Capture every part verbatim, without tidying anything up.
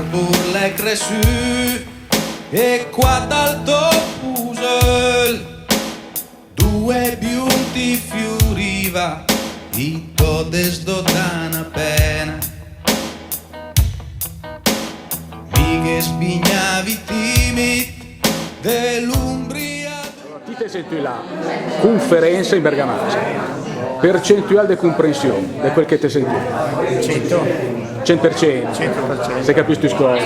Burle cressü e qua tal tò pusöl, due biunti fiuriva, i tò des dò tana pena. Mi che spignavi timid de l'umbria. Ti t'hé sentü la conferensa in bergamasch. Percentual de comprension de quel che t'hé sentü? Cent. Cent per cent. Cent per cent. S'hé capì tüt scoss?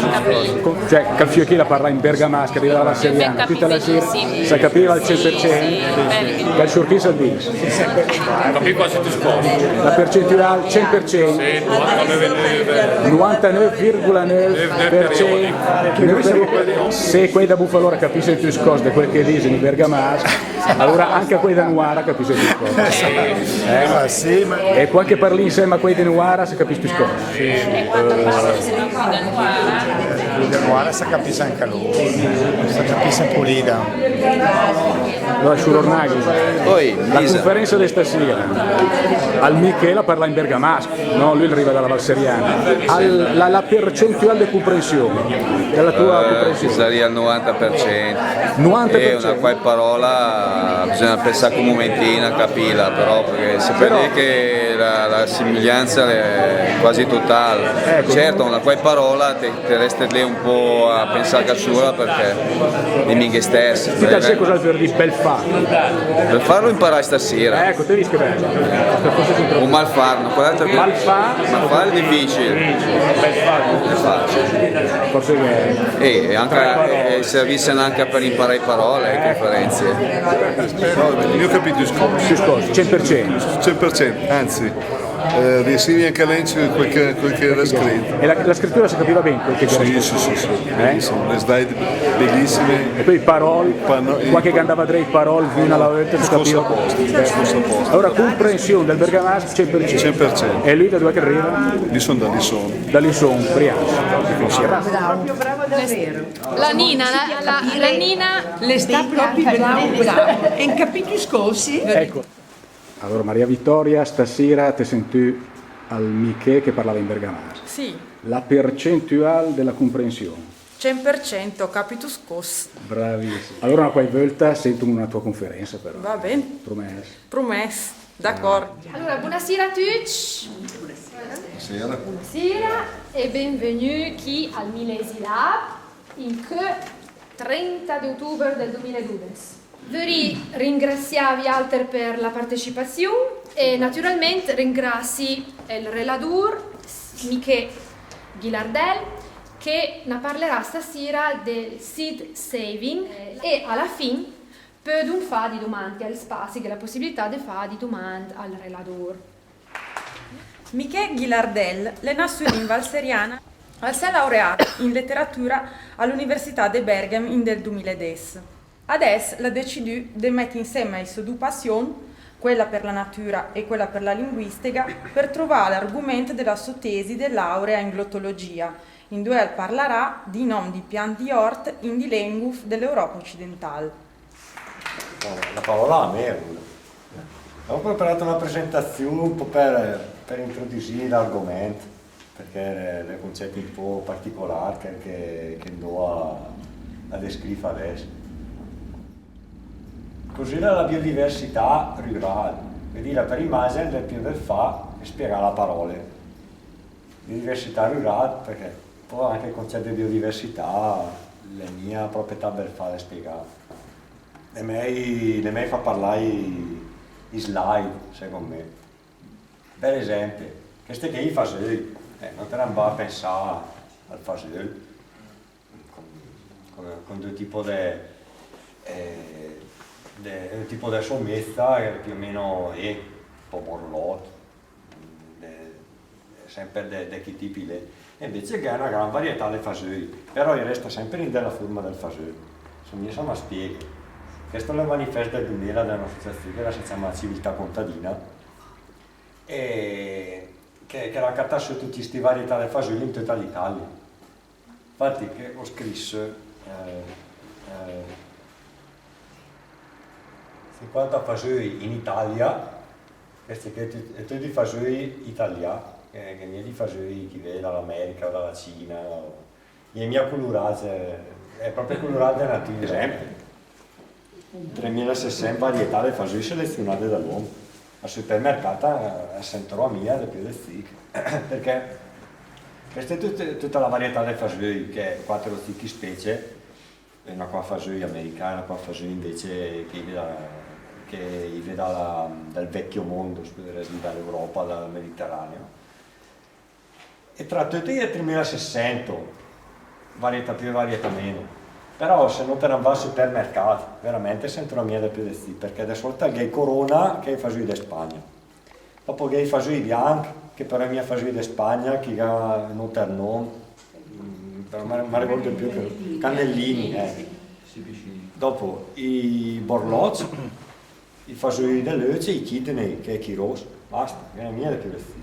Cioè, chèl fiö chì l'à parlà in bergamasch, l'è rivà da la Valseriana, tüta la sira, s'hé capì al cent per cent? Chèl sciur chì s'al dis? Capì quasi tüt scoss. La percentual, cent per cent. Sì, novantanöv virgola növ per cent. Se quei da Bufalò a capissen tüt scoss de quel che disen in bergamasch, alura anca quei da Nuara a capissen tüt scoss. Eh? Ah, sì, ma... E quando che parlì insema a quei de Nuara, se capì tüt scoss. E quando parlì insema a quei de Nuara? De Nuara se capissen anca lur. Se capissen pulida. Alura, sciur Ornaghi, la conferensa de stasira, al Michè l'à parlà in bergamasch. No, lü l'è rivà da la Valseriana. Al, la, la percentual de comprension, de la tò comprension. Eh, saria al novanta per cent. Novanta per cent? Eh, una quai parola, bisogna pensà un mumentin a capila, però, perché se vede che la, la somiglianza è quasi totale. Ecco. Certo, una quai parola te, te reste lì un po' a pensà che sola, perché dimmi che stess. Ti te sét cosa vör dì bel fà? Bel fà l'hoo imparà stasira. Ecco, te vist che bel. O mal fà, no? Qual è l'altra? Mal fà? Mal fà l'è difficile. Bel fà. È facile. Forse che... Eh, e anca, eh, servisse anca per imparà i parole, le conferenze. No, mi hoo capì tüt scoss. Tüt scoss, cent per cent. Cent per cent, anzi, eh, riüssivi anca a lènzer quel che, quel che era scrit. E la, la scritura se capiva ben quel che era scrit? Sì, sì, sì, sì. Eh? Benissimo, le slide bellissime. E pö i parol, quando che andava dré i parol, una a la ólta, se capiva. Discors a post, discors a post. Alura, comprension del bergamasch, cent per cent. Cent per cent. E lü da dove che riva? Lì son, da lì son. Da lì son, Brianza. Bravo, bravo davvero. La Nina, la, la, la Nina. Le sta propi bravo, bravo. Hee capì tüt scoss? Ecco. Alura, Maria Vittoria, stasira t'hé sentü al Michè che parlava in bergamasch. Sì. La percentual de la comprension. Cent per cent, hoo capì tüt scoss. Bravissima. Alura, una quai ólta sentum una tò conferensa, però. Va ben. Promès. Promès. D'acòrd. Alura, bonasira a tücc. Bonasira. Bonasira e benvegnü chì al Milesi Lab, in chì trenta de otuber del dumiladudes. Vöri ringrassià vialter per la partecipazion e natüralment ringrassi el reladur Michè Ghilardel, che na parlerà stasira del seed saving, e a la fin pödum fà di dumand, al spazi, gh'è la pussibilità de fà di dumand al reladur. Michè Ghilardel l'è nassü in Valseriana, al s'è laureà in letteratura a l'Università de Bèrghem in del dumilae e dés. Adès l'à decidü de mett insèma i sò du passion, quella per la natüra e quella per la linguìstega, per truvà l'argumènt de la sò tesi de laurea in glottologia, induè al parlarà di nòm di piant di òrt in di lènguf de l'Europa ocidentàl. La parola a me, alura. Avii preparat una presentazion un pò per, per introdüsì l'argomènt, perchè l'è, l'è un concèt un pò particolàr, che, che, che 'ndó a, a descriv adès. Cos'éla la biodiversità ruràl? Vöi dì, per imàgin l'è piö bèl fà che spiegà la paròla. Biodiversità ruràl, perchè pò anche el concèt de biodiversità l'è mia pròpe tat bèl fà de spiegà. L'è mèi, l'è mèi fà parlà i, i slide, second me. Per esèmpe, chèste ché i fasöi, eh, nóter 'ndóm a pensà al fasöl, con, con, con dò tipo de, eh, de, dò tipo de soméza, che piö o meno è, pomorlòt, de, sèmper de, de chi tipi lé. E invece gh'è na gran varietà de fasöi, però i rèsta sèmper in de la furma del fasöl. Insoma, insoma, spieghe. Chèsto l'è el manifèst del dumila de un'asociazion che la se ciama Civiltà Contadina, e che, che la cata sö töcc sti varietà de fasöl in töta l'Italia. Infati che ó scriss, eh, eh, sinquanta fasöi in Italia, chèsti ché, töcc, töcc fasöi italià, che, che gnè di fasöi che i vé da l'America o da la Cina, o, L'è mia culuràt, l'è pròpe culuràt de natüra. Ad esèmpe, tremila e sesènt varietà de fasöi selezionade da l'om. Al süpermercàt, eh, se'n tröa mia de piö de sich. Perché questa è tut-, tüta la varietà de fasöi, che quater o sich specie, e öna quach fasöi americà, öna quach fasöi invece che i ve da, che i ve da la, dal vecchio mondo, se pödrès dì, da l'Europa, dal Mediterraneo. E tra töte i è tremila e sesènt, varietà piö e varietà meno. Però se notèm, se 'n va al süpermercàt, veramente se'n tröa mia de piö de sich, perché de sòlit gh'è i Corona, che i fasöi de Spagna. Dopo gh'è i fasöi bianch, che però i è mia fasöi de Spagna, che i gh'à ün óter nòm. Mm, però me, me regórde piö che Cannellini, eh. Dopo i borlòcc, i fasöi de löce, i kidney, che i è chi ros, basta, ghe n'è mia de piö de sich.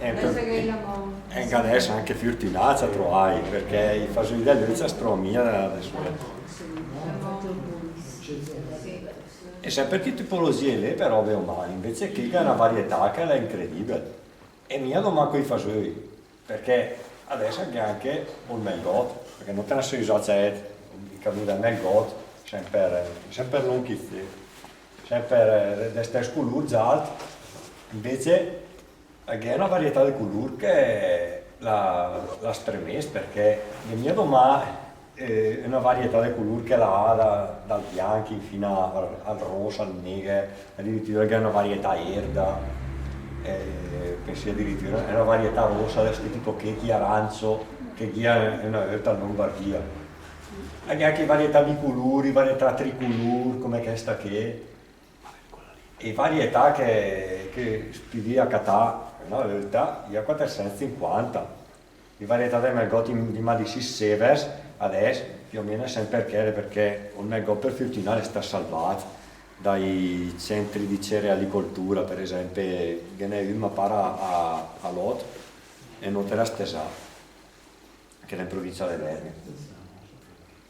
E adès gh'è la mò. E adès anche fürtünàcc a troài, perché i fasöi de löce as tröa mia de sòlit. E sèmper chi tipologie lé, però, vèo mai, invece che gh'è öna varietà che l'è incredìbel. E mia domà coi fasöi. Perché adès gh'è anche ol melgòt, perché notèm, se i üsa a cèt, i camù del melgòt, sèmper, sèmper longh, sèmper, eh, de, de stèss culùr, zàlt, invece gh'è öna varietà de culùr che la, la stremés, perché gh'è mia domà eh, öna varietà de culùr che la va da, dal bianch infina al, al ros, al négher, adiritüra gh'è öna varietà erda, eh, pensì adiritüra, gh'è öna varietà rossa de sti tipo chechi arancio, che gh'ìa öna ólta in Lombardia. E gh'è anche varietà biculùr, varietà triculùr, come chèsta ché. E varietà che, che s' pödìa catà öna ólta, i è quatersènt e sinquanta. I varietà de melgòt in, di Madisì Severs, adès, piö o meno, sèmper chèle, perché ol melgòt, per fürtünà, l'è stacc salvàt dai centri di cerealicoltura, per esèmpe, ghe n'è ü, me par, a, a Lòt, e ün óter a Stesà, che l'è in provincia de Vèrnia.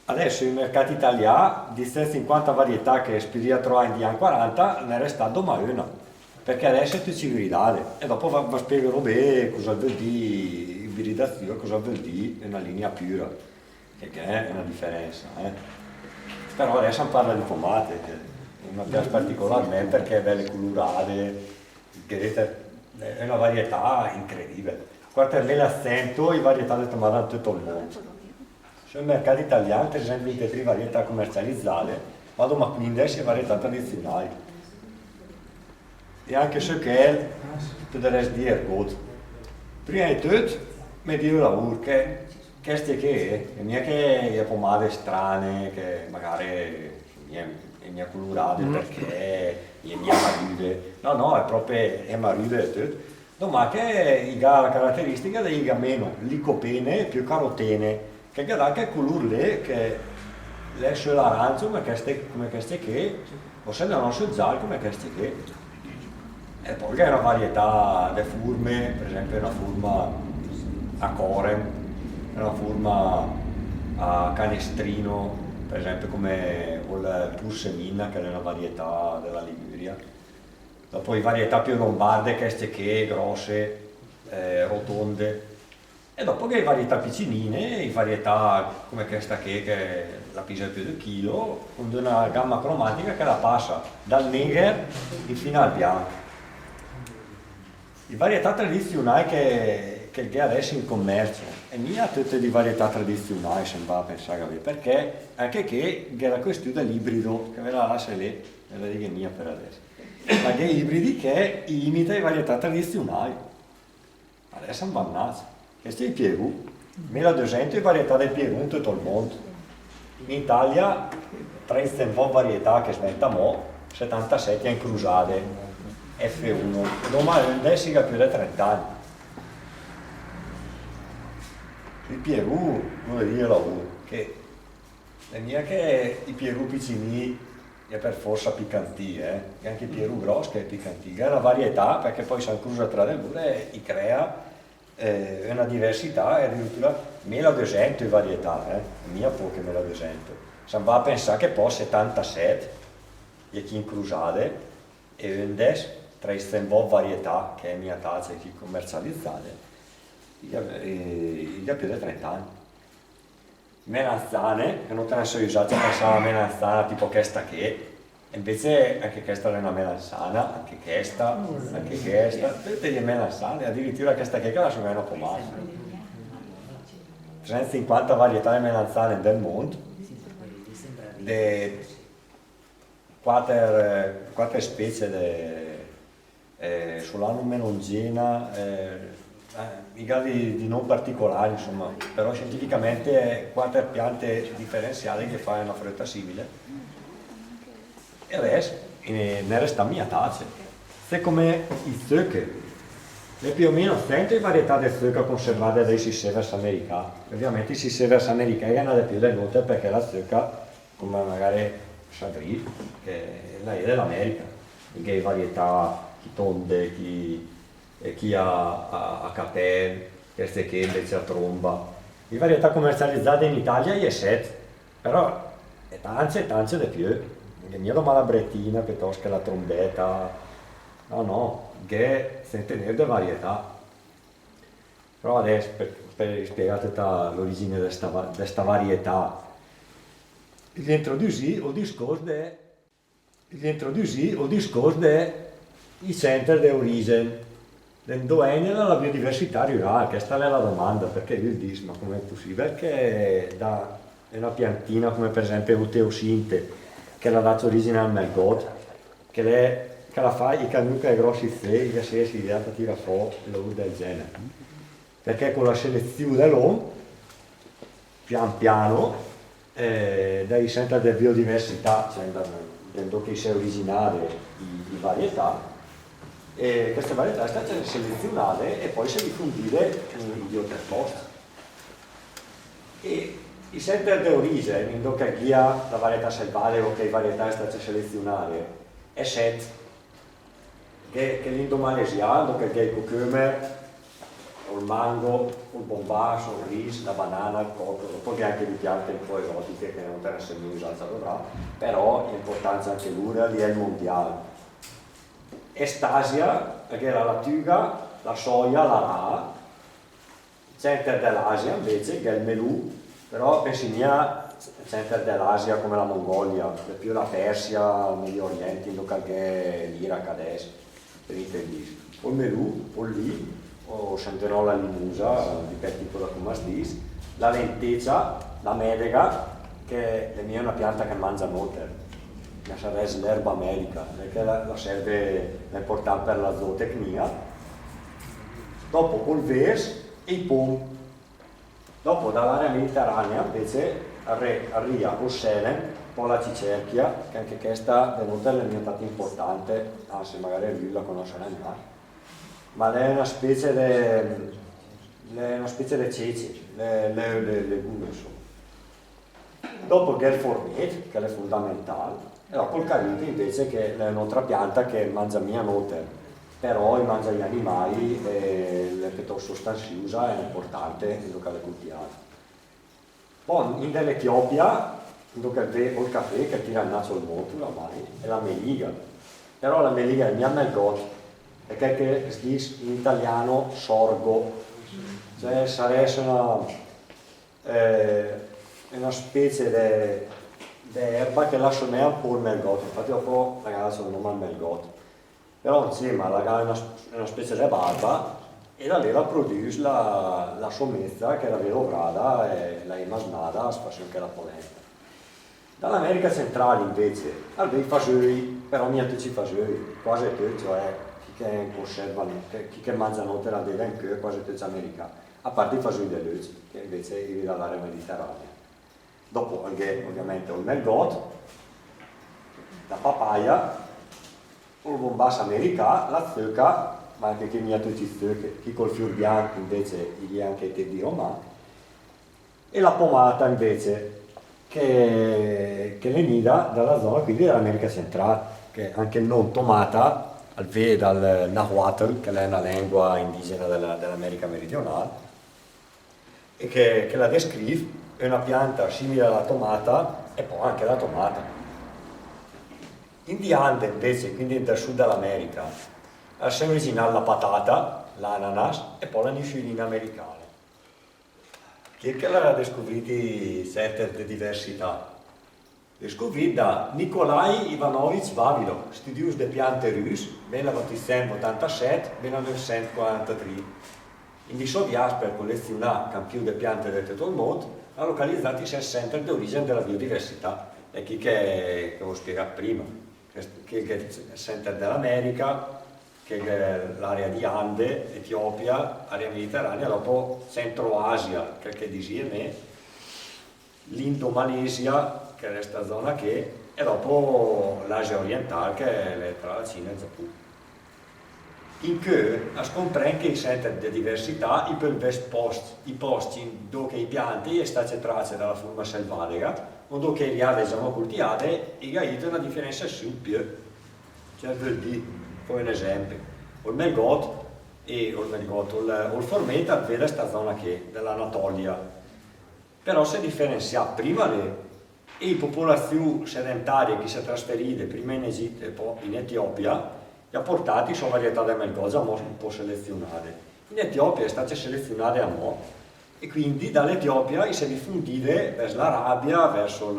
Adès, sö i mercàcc italià, di sènt e sinquanta varietà che s' pödìa troà in di ann quaranta, n'è restàt domà öna, perché adès i è tücc ibridade. E dopo va, va spiegarò bé cosa völ dì ibridaziò, cosa völ dì öna linia püra, che, che gh'è öna diferènsa, eh. Però adès se'm parla di pomate, che me pias particolarment perché l'è bèle culurade, che gh'è, l'è öna varietà incredìbel. Quatermila e sènt i varietà de tomada in töt ol mónd. Sö i mercàcc italià, tresènt e vintetrì varietà comercializade, ma domà quìndes i è varietà tradiziunài. E anche sö chèl, pödarès dì ergót. Prima de töt, me dì ü laùr, che chèste ché, eh, i è mia che i è pomade strane, che magare i è mia, i è mia culurade perché i è mia marüde. No, no, i è pròpe, i è marüde e töt. Domà che i gh'à la caraterìstica de ìga meno licopene, piö carotene, che ghe dà chèl culùr lé, che l'è sö l'arancio, come chèste, come chèste ché, o se no, sö zàlt, come chèste ché. E pò gh'è öna varietà de furme, per esèmpe öna furma a corem, öna furma a canestrino, per esèmpe come ol Pursemina, che l'è öna varietà de la Ligüria. Dopo i varietà piö lombarde, chèste ché, gròsse, eh, rotonde. E dopo gh'è i varietà picinine, i varietà come chèsta ché, che la pisa piö de ü chilo, con d'öna gama cromatica che la pasa dal négher infina al bianch. I varietà tradiziunài che, che gh'è adès in commercio, e mia töte di varietà tradiziunài, se 'n va a pensà, capì? Perché anche ché gh'è la questiù de l'ibrido, che ve la lasse lé, ve la dighe mia per adès. Ma gh'è ibridi che i imita i varietà tradiziunài. Adès se'm va 'nnàcc. Chèsti i è i Pierù. Mila e düsènt i varietà de Pierù in töt ol mónd. In Italia, trèscentvòt varietà che s' vènta amò, setantasèt i è in crusade, F uno. Domà öndèss i gh'à piö de trent'agn. I Pierù, come dì, i è laùr, che L'è mia che i Pierù picinì i è per fórsa picantì, eh? Gh'è anche i Pierù gròss che i è picantì. Gh'è öna varietà, perché pò i s'incrüsa tra de lur e i crea, eh, öna diversità, e adiritura mila e düsènt i varietà, eh? Mia póche, mila e düsènt. Se'm va a pensà che pò setantasèt i è chi incrusade, e öndèss tra i sèntvòt varietà che i è mia tacc chi comercializade, I gh'à, eh, i gh'à piö de trenta agn. Melanzane, che nóter se üsa a pensà a 'na melanzana tipo chèsta ché, e invece anche chèsta l'è öna melanzana, anche chèsta, anche chèsta, töte i è melanzane, addirittura chèsta ché che la sömèa öna pomata. trecentocinquanta varietà de melanzane del mónd, de quater, quater specie de, eh, solano melongena, eh, eh, i gh'à di, di nòm particolari, insoma, però scientificamente quater piante diferenziade che fa öna fröta simile. E adès, eh, ne resta mia tace. Sicome i zöche, l'è piö o meno sènte i varietà de zöca conservade dai Sea Savers americà. Ovviamente i Sea Savers americà i gh'à de piö de nóter perché la zöca come magare savrì, che la è de l'America, che i varietà, chi tonde, chi, e chi a, a, a capèl, chèste ché invece a tromba. I varietà comercializade in Italia i è sèt, però i è tance, tance de piö. Gh'è mia dòma la bretina, piötòst che la trombèta. No, no, gh'è sènte de varietà. Però adès, per, per spiegà töta l'origine de sta va-, de sta varietà, i introdüsì ol discórs de, i introdüsì ol discórs de i center de origen, de 'ndo ègnela la biodiversità rüral, chèsta l'è la domanda, perché lü 'l dis, ma come è pussìbel che da öna piantina come per esempio ol teosinte, che la dà origine al melgòt, che l'è, che la fa i cagnù che è gròss i zé, che se, se i gh'à de tirà fò e ròbe del gèner. Perché con la seleziù de l'om, pian piano, eh, dai center de biodiversità, cioè da, da 'ndo che i s'è originade i, i varietà, e chèste varietà i è state selezionade e pò i s'è difundide in, in d'óter pòst. E i center de origen, 'ndo che gh'ìa la varietà selvàdega o che i varietà i è state selezionade, i è sèt. Gh'è, gh'è chèl 'ndo malesià, 'ndo che gh'è ol cocömer, ol mango, ol bombàs, ol ris, la banana, ol còcom, pò gh'è anche di piante un pò esotiche che no te ne sét mia üsàcc a dovrà, però i è importancc anche lur a livel mondial. Estàsia, gh'è la latüga, la soia, la rà, Center de l'Asia, invece, gh'è ol melù, però pensì mia center de l'Asia come la Mongolia, de piö la Persia, ol Medio Oriente, 'ndo che gh'è l'Iraq adès, per intendìs. Ol melù, ol lì, o se 'ndo no la limusa, dipènd tipo da come as dis, la lentecia, la mèdega, che l'è mia öna pianta che mangia nóter, la sarès l'erba medica, perché la, la serve, l'è importante per la zootecnia. Dopo ol vers, i pom. Dopo da l'area mediterranea, invece, arri-, arria ol sèlem, pò la cicerchia, che anche chèsta de nóter l'è mia tat importante, anzi, magare lü la conòss mia, ma l'è öna specie de, l'è öna specie de cece, l'è, l'è, l'è, l'è legum, insoma. Dopo gh'è ol fornet, che l'è fondamentàl, e dopo ol carite invece che l'è ön'ótra pianta che mangia mia nóter, però i mangia i animài e l'è piötòst sostansiusa e importante in 'ndo che l'è cultivada. Pò in de l'Etiopia, 'ndo che 'l vé ol cafè, che tira 'nacc ol mónt, la mai, e la meliga. Però la meliga l'è mia ol melgòt, l'è chèl che as dis in italian sorgo, cioè sarès öna, eh, öna specie de, de erba che la somèa un pó al melgòt, infati dopo la gh'à dacc ol nòm al melgòt. Però, insema, la gh'à öna, öna specie de barba, e da lé la prodüs la, la somezza che la vé dovrada e la é masnada, as fa sö anche la polenta. Da l'America centrale, invece, al vé i fasöi, però mia töcc i fasöi, quase töcc, cioè, chi che 'l conserva, chi, chi che 'l mangia nóter al dé de 'ncö, quase töcc americà, a part i fasöi de löcc, che invece i vé da l'area mediterranea. Dopo al gh'è, ovviamente, ol melgòt, la papaia, ol bombàs americà, la zöca, ma anche ché mia töcc i zöche, chi col fiur bianch invece i gh'è anche i tét di roman, e la pomata invece, che, che l'è 'nida da la zona quindi de l'America centrale, che anche ol nòm tomata al vé dal nahuatl, che l'è öna lengua indigena de la, de l'America meridional, e che, che la descriv öna pianta simile a la tomata e pò anche la tomata. In di Ande, invece, quindi del sud de l'America, al s'è originada la patata, l'ananas e pò la nisciulina americana. Chi è che l'à descuvrìt i center de diversità? Descuvrìt da Nikolai Ivanovich Vavilov, studius de piante rus, mila vòt sent otantasèt, mila növ sent quarantatrì. In di sò viass per coleziunà campiù de piante de töt ol mónd, l'à localizàt i sés center de origen de la biodiversità, e chi che, che v'ó spiegàt prima, che, che, che center de l'America, che, che l'area di Ande, Etiopia, area mediterranea, dopo Centro Asia, che, che disìe mé, l'Indomalesia, che l'è sta zona ché, e dopo l'Asia oriental, che l'è tra la Cina e el Giapun. Incö as comprènd che i center de diversità i pöl vèss post, i post indó che i piante i è stace trace da la furma selvadega, o indó che i riade zamò cultiade, i gh'à ita öna diferensiassiù piö. Cioè, völ dì, fó ün esèmpe, ol melgòt, e ol melgòt, ol, ol formet al vé da sta zona ché, de l'Anatolia. Però s'è diferensiàt prima lé, e i popolaziù sedentarie che i s'è trasferide prima in Egitto e pò in Etiopia, i à portàt i sò varietà de melgòt zamò ü pó seleziunade. In Etiopia i è stace seleziunade amò, e quindi da l'Etiopia i s'è difundide vers l'Arabia, vers ol,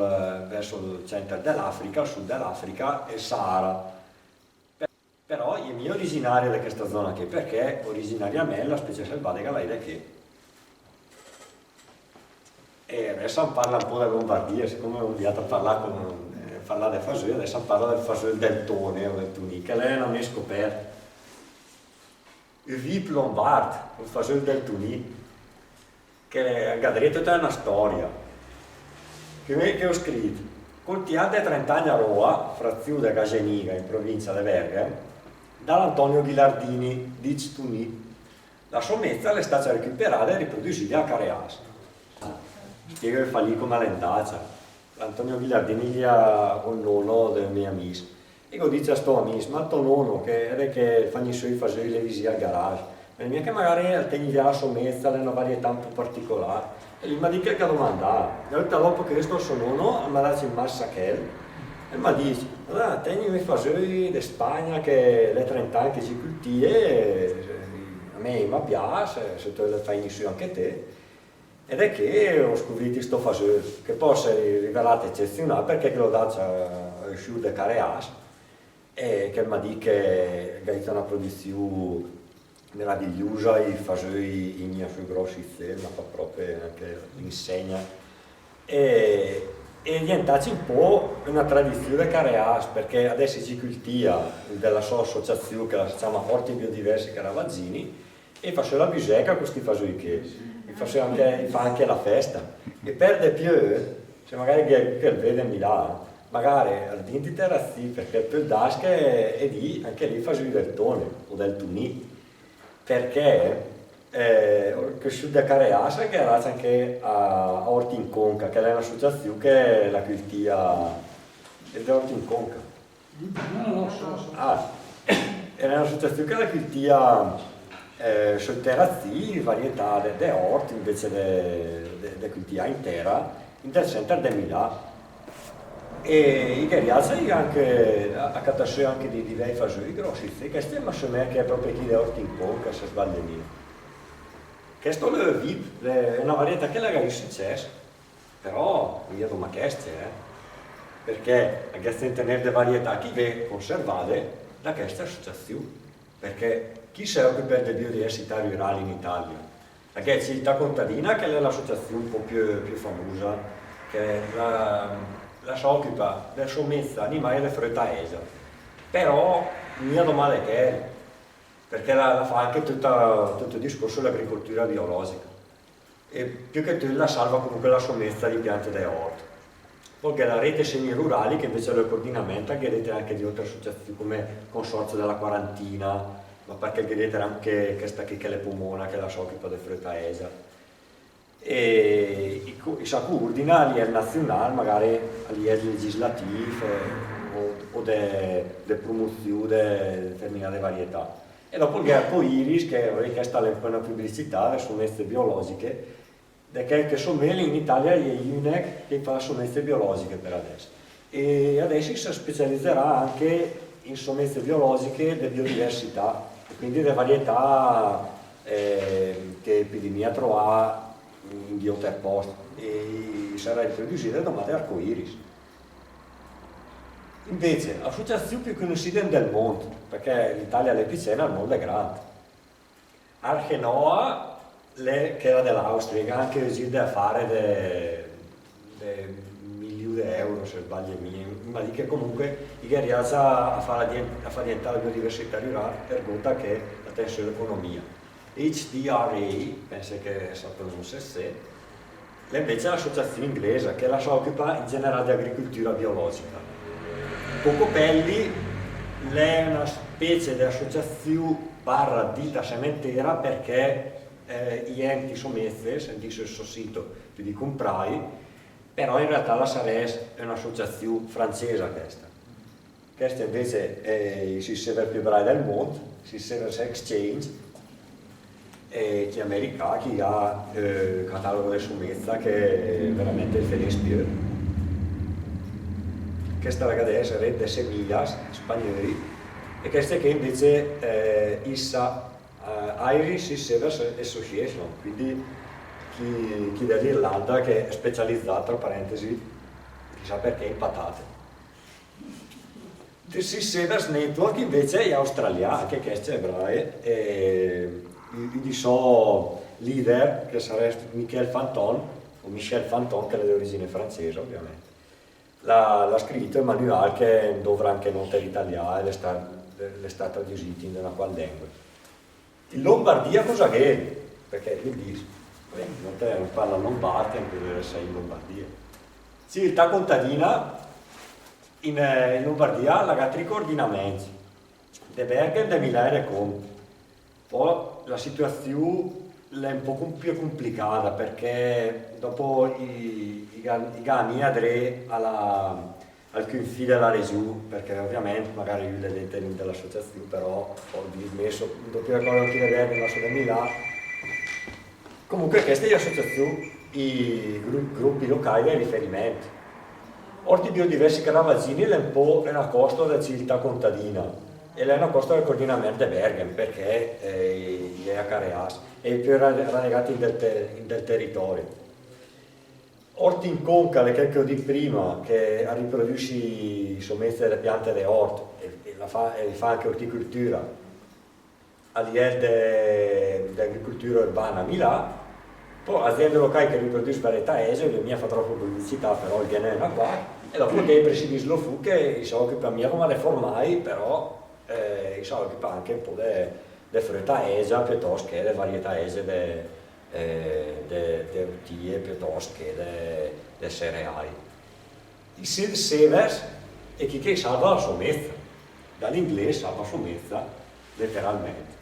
vers ol center de l'Africa, ol sud de l'Africa e ol Sahara. Però i è mia originarie de chèsta zona ché, perchè originariamènt la specie selvadega la è de ché. E adèss am parla ü pó de Lombardia, sicome am viaat a parlà con, eh, parlà de fasöi, adèss am parla del fasöl del Tone o del Tunì, che l'è öna mé scopèrta. Ü vip lombard, ol fasöl del Tunì, che al gh'à dré töta öna stòria. Che mé che ó scrit, coltiàt de trent'agn a Roa, fraziù de Gageniga, in provincia de Bèrghem, da l'Antonio Ghilardini, dicc Tunì. La sò mezza l'è stacia recuperada e riprodüsida a Careàs. Spieghe fò lé come l'è 'ndacia. L'Antonio Ghilardini l'è ol nono de ü mé amis. E gh'ó dicc a sto amis: "Ma ol tò nono, che, che 'l fa i sò fasöi lé visì al garage, ma mia che magare al tègn vià la sò mezza, l'è öna varietà ü pó particolare?" E lü al m'à dicc che 'l ghe domandàa. E alura dopo chèsto ol sò nono al m'à dacc in mà ol sachèl e al m'à dicc: "Alura, tègn i fasöi de Spagna, che l'è trent'agn che i cultìe, e a mé i me pias, se te ölet fà i sò anche té." Ed è che ó scuvrìt sto fasöl, che pò s'è rivelàt eceziunàl, perchè che l'ó dacc a, a ü siùr de Careàs, e che 'l m'à dicc che gh'à ita öna produziù meravigliusa, i fasöi i gna sö gròss isé, ma fa pròpe anche l'insegna. E, e l'è dientàt ü pó öna tradiziù de Careàs, perchè adèss i cultìa de la sò associaziù, che la se ciama Orti Biodiversi Caravaggini, e i fa sö la büseca co sti fasöi ché. I fa sö anche, i fa anche la festa. E per de piö, se magare gh'è, che 'l vède in di là, magare al dì in di terazzì, perchè pöl das che e dì anche lé i fasöi del Tone o del Tunì. Perchè, eh, chèl siùr de Careàs, che l'è 'ndacia anche a, a Orti in Conca, che l'è un'associaziù che la cultìa, e de Orti in Conca. No, no, so, so. Ah, l'è un'associaziù che la cultìa, eh, söl terazzì, varietà de, de òrt, invece de, de, de cultià in tera, in del center de Milà. E i ghe riàce anche a, a catà sö anche di, di bei fasöi gròss, sì, chèsti i ma sömèa anche pròpe chèi de Orti in Conca, se sbaglie mia. Chèsto l'è ü vip, l'è, l'è öna varietà che la gh'à ü sücès. Però, mia dóma chèste, eh. Perchè a gh'è ü centenèr de varietà che i vé conservade da chèste associaziù. Perchè chi se òcupa de biodiversità rurale in Italia? A gh'è Civiltà Contadina, che l'è l'associaziù ü pó piö, piö famusa, che la, la s'òcupa de somèssa, animài e de fröta ègia. Però, mia dóma de chèl, perchè la, la fa anche töta, töt ol discórs de l'agricoltura biologica. E piö che töt la salva comunque la somèssa di piante de òrt. Pò gh'è la rete Semi Rurali, che invece l'è ol coordinamènt, gh'è dré anche di ótre associaziù come Consorzio della Quarantina, ma perchè gh'è dré anche chèsta chì che l'è Pomona, che la s'òcupa de fröta ègia. E i co-, i sa coordina a lièl naziunàl, magare a lièl legislatìv, eh, o, o de, de promoziù de determinade varietà. E dòpo gh'è a Coiris, che, vabbè, chèsta l'è ü pó öna publicità, de somèsse biològiche, de chèl che so mé in Italia i è i ünich che i fa somèsse biològiche per adèss. E adèss i se specializerà anche in somèsse biològiche de biodiversità, e Quindi de varietà, eh, che pödì mia troà in di óter pòst, e i sarà riprodüside domà de arcoiris. Invece, asociaziù piö cunuside in del mónd, perché l'Italia l'è picena, el mónd l'è grand. Archenoa l'è chèla de l'Austria, che anche lé i gh'à de fà de, de miliù de euro, se sbalie mia, ma dì che comunque i gh'è riàcc a fà, a fà dientà la biodiversità rurale, ergo che la tien sö l'economia. H D R A, pense che sa pronunse, l'è invece l'asociaziù inglesa, che la s'òcupa in general de agricultura biologica. Cocopelli l'è una specie de asociaziù barra dita sementera, perché, eh, i enti somezze, sentì sö 'l so sito, pödì cumprai, però in realtà la sarès un'asociaziù francesa chèsta. Chèsti invece, eh, i sò i sever piö brai del mónd, sò i Seavers Exchange, e chi americà, chi gh'à, eh, catalogo de somezza che veramente i fenés piö. Chèsta la gh'à de èser Red de Semillas, spagnöi, e chèste ché invece, eh, issa, eh, Irish Seed Savers Association, quindi chi, chi de l'Irlanda che l'è specializà, tra parentesi, chissà perché, in patate. The Seed Savers Network invece l'è australià, anche chèste l'è brai, e i, i sò leader, che sarès Michel Fanton, o Michel Fanton, che l'è de origine francese, ovviamente. L'à, l'à scrit un manual che 'n dovrà anche nóter italià, e l'è stà, l'è stà tradüsìt in una qual lengua. In Lombardia cosa gh'è? Perché mi dis, eh, nóter parlà lombard, anche dove sei in Lombardia. Sì, Civiltà contadina in, eh, in Lombardia la gh'à tri coordinamèncc, de Bèrghem, de Milà e de Cónt. Pò la situaziù l'è un pó com-, piö complicada, perché dopo i, i gh'à, i gh'à mia dré a la, al cunfì de la regiù, perché ovviamente magari lü l'è denter in de l'asociaziù, però pò dì, mi só, dopö che parlé anche de Bèrghem, ma só de Milà. Comunque chèste i asociaziù, i gru-, grupi locai de riferimènt. Òrt i biodiversi caravagini l'è un pó una còsta de Civiltà contadina, e l'è una còsta del coordinamènt de Bèrghem, perché, eh, i è a Careàs, e i è piö ra-, ralegàt in del te-, in del teritòri. Òrt in Conca, l'è chèl che ó dìcc prima, che a riprodüs i somezze de piante de òrt, e, e la fa, e fa anche orticultura a livel de, de agricultura urbana a Milà, pò aziende locai che riprodüs varietà ège, l'è mia fà tròp publicità, però gh'è n'è una quach, e dopo gh'è i presidi Slow Food che i s'òcupa mia come de formai, però, eh, i s'òcupa anche un pó de, de fröta ègia, piötòst che de varietà ège de, eh, de, de ortie, piötòst che de, de sereai. I Seed Savers l'è chi che salva la somezza, da l'inglés salva somezza, leteralment.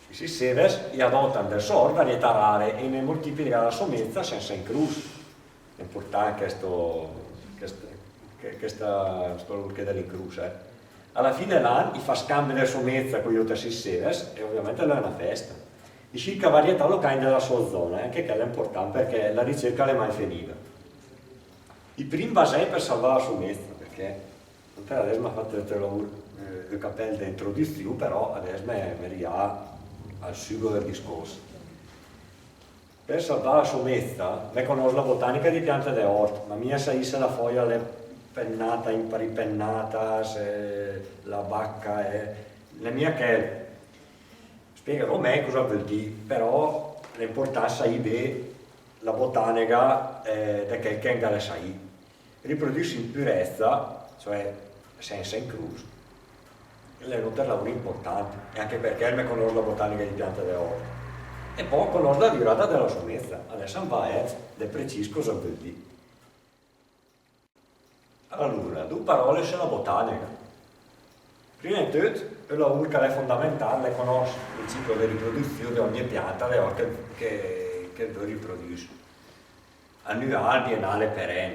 I Seed Savers i adòta in del sò òrt varietà rare e i ne moltiplica la somezza sensa incrus. L'è important chèsto, chèst-, chè-, chèsta, sto lavur de l'incrus, eh. A la fì de l'an i fa scambi de somezza con i óter Seed Savers e ovviamente l'è una festa. I sirca varietà locai de la sò zona, e anche chèl l'è important perché la ricerca l'è mai fenida. I prim basèi per salvà la somezza, perché adès m'à fat töt ol lavur, eh, de capèl de introduziù, però adès me, me rià al sugo del discórs. Per salvà la somezza, me conòs la botanica di piante de òrt, ma mia saì se la fòia l'è pennata, imparipenata, se la baca è, l'è mia chèl. Spiegherò mèi cosa völ dì, però l'è important saì bé la botanega, eh, de chèl che 'n gh'à de saì. Riprodüs in pürezza, cioè sensa incrus, l'è un óter lavur important, e anche perché me conòs la botanega di piante de òrt. E pò conòs la dürada de la somezza, adès am va a èd de precìs cosa völ dì. Alura, du paròle sö la botanega. Prima de töt, ü lavur che l'è fondamentàl, l'è conòs ol ciclo de riproduziù de ògne pianta de òrt che, che, che völ riprodüs. Anuàl, bienàl e perèn.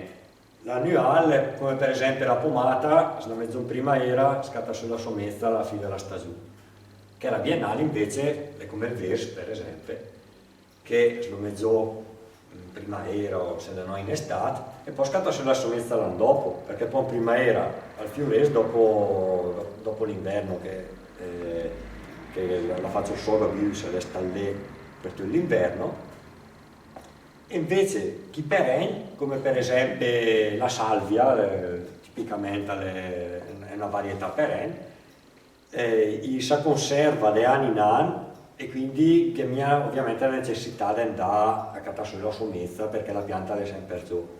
L'anuàl, come per esèmpe la pomata, s'la mèt zó in primaera, scata sö la somezza a la fì de la stagiù. Chèla bienàl invece l'è come ol vérs, per esèmpe, che s'lo mèt zó in primaera o se de nò in estàt, e pò scata sö la somezza l'an dòpo, perché pò in primaera al fiurés dòpo, dòpo l'invèrno che, eh, che la, la facc sö, capì, se resta lé per tüt l'inverno. E invece chi perenn, come per esempio la salvia, eh, tipicamente l'è, l'è una varietà perenn, eh, i sa conserva de ann in ann, e quindi gh'è mia ovviamente la necessità de andà a catà sö la somezza, perché la pianta l'è semper zó.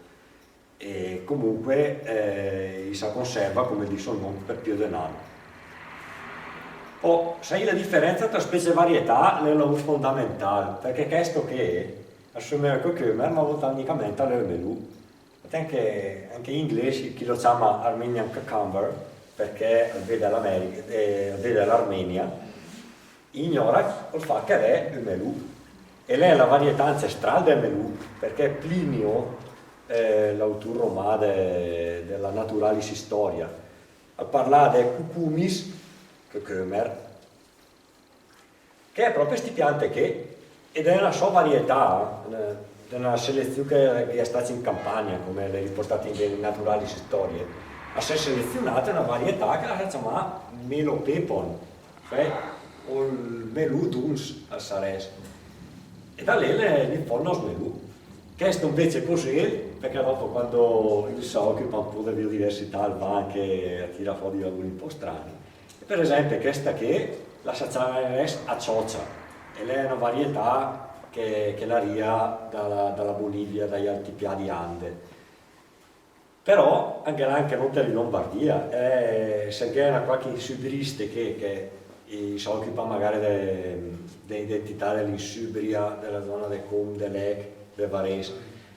E comunque, eh, i sa conserva, come dì ol sò nom, per piö de un ann. Pò, sai, la diferenza tra specie e varietà l'è un lavur fondamentale, perché chesto ché al somea al cucumber, ma botanicamente l'è ü melù. Infatti anche, anche in inglese chi lo ciama Armenian cucumber, perché al ven de l'America, eh, al ven de l'Armenia, ignora ol fat che l'è ü melù. E l'è la varietà ancestrale del melù, perché Plinio, eh, l'autur romà de, de la Naturalis Historia, al parla de cucumis, cucumber, che è proprio sti piante che, e de una sò varietà, eh, de una seleziù che, che gh'è stacc in Campania, come l'è riportat in de Naturalis Historiae, a s'è selezionada una varietà che la sa ciamà melopepon, cioè ol melù duns al sarès. E da lé l'è, l'è fò ol nòst melù. Chesto invece cos'è, perché dopo quando ü se ocupa ü pó de biodiversità al va anche a tirà fò di lavuri ü pó strani. E per esempio chesta ché, la sa ciamarès aciocia, e l'è una varietà che, che la ria da la, da la Bolivia, dai altipià di Ande. Però, anche là, anche nóter in Lombardia, eh, se gh'è una quach insübriste che, che i s'ocupa magari de, de identità de l'insübria, de la zona de Com, de Lech, de Varés.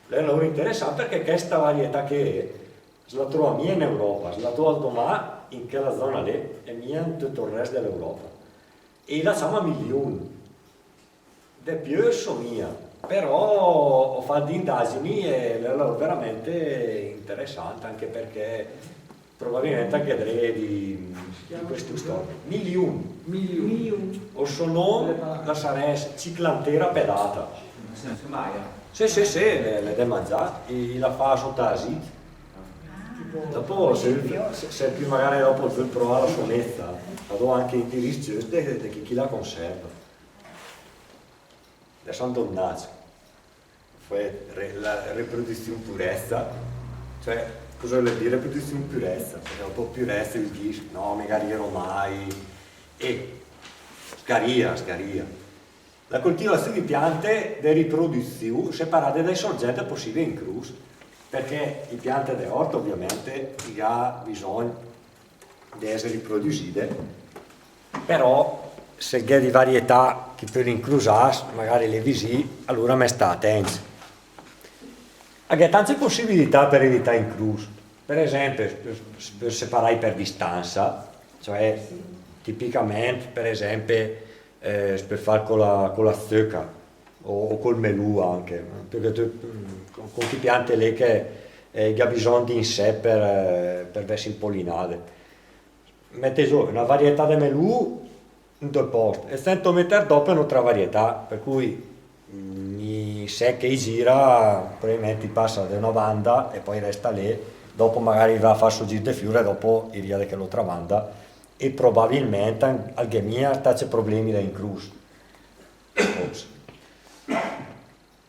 L'è un lavur interessant perché chesta varietà ché, se la trova mia in Europa, se la trova domà in chela zona lé, e mia in tüt ol rest de l'Europa. E i la ciama miliun. De piö so mia, però ó fat di indagini e l'è veramente interessant, anche perché probabilmente anche dré di, di questi storici. Miliun. Miliun. Ol sò nom la sarès Cichlanthera pedata. Sì, sì, sì, l'è, l'è de mangià, i, i la fa sota azit. Dopo, se, se, se magari dopo völ provà la somezza, la do anche i indirizz giöst de, de chi, chi la conserva. Adess andóm nacc. Fò re-, la riproduziun purezza, cioè, cosa völ dì riproduziun purezza? Perché dopo purezza i dis, no, magari i romani, e sgaria, sgaria. La coltivaziun di piante de riproduziun separade dai sorgent pussibile incrus, perché i piante de ort ovviamente i ga bisogn de esse riprodüside, però se gh'è di varietà che i pöl incrusàs, magari le visì, alura m'è sta atèncc. A gh'è tance pussibilità per evità incrus. Per esempe, s-, s-, per separài per distanza, cioè tipicament, per esempe, eh, s' pöl fà co la, co la zöca o, o col melù anche, perché tö, con, con chi piante lé che, eh, i ga bisogn di insett per, eh, per vess impollinade. Mète zó öna varietà de melù in d'ü post e sènto méter dòp ön'ótra varietà, per cui ogni sech che i gira, probabilment i passa de öna banda e pò i resta lé, dòpo magari i va a fà ol sò gir de fiur e dòpo i ria de chèl'ótra banda, e probabilment al gh'è mia tance problemi de incrus.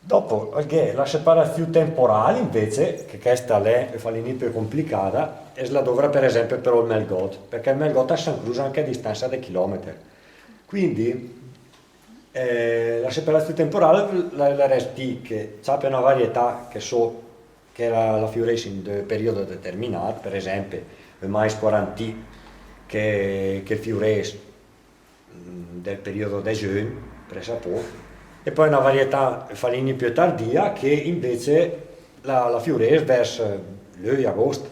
Dòpo, al gh'è la separaziù temporale, invece, che chèsta l'è, la fà lé ü pó complicada, e s' la dóvra, per esempe, per ol melgòt, perché ol melgòt al s'incrusa anche a distanza de chilòmeter. Quindi, eh, la separaziù temporale la, la resta che ciape öna varietà che só che la, la fiurès in d'ü periodo determinàt, per esempe, ol mais quarantì che, che fiurès mm, del periodo de giögn, pressapó, e pò öna varietà falì ü pó tardia che invece la, la fiurès vers lüi, agost.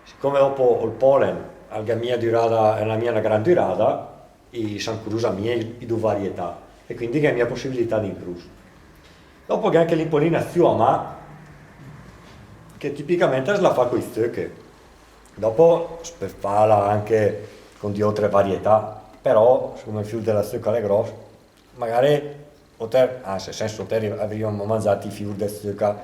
Sicome dòpo ol polen al gh'à mia durada, al gh'à mia öna gran durada, i s'incrusa mia i, i du varietà, e quindi gh'è mia pussibilità d'incrus. Dòpo gh'è anche l'impollinaziù a mà, che tipicamente s' la fà coi zöche. Dòpo s' pöl fàla anche con di ótre varietà, però, sicome ol fiur de la zöca l'è gròs, magari óter, anse, sènsa óter, avrìom mangiàt i fiur de zöca,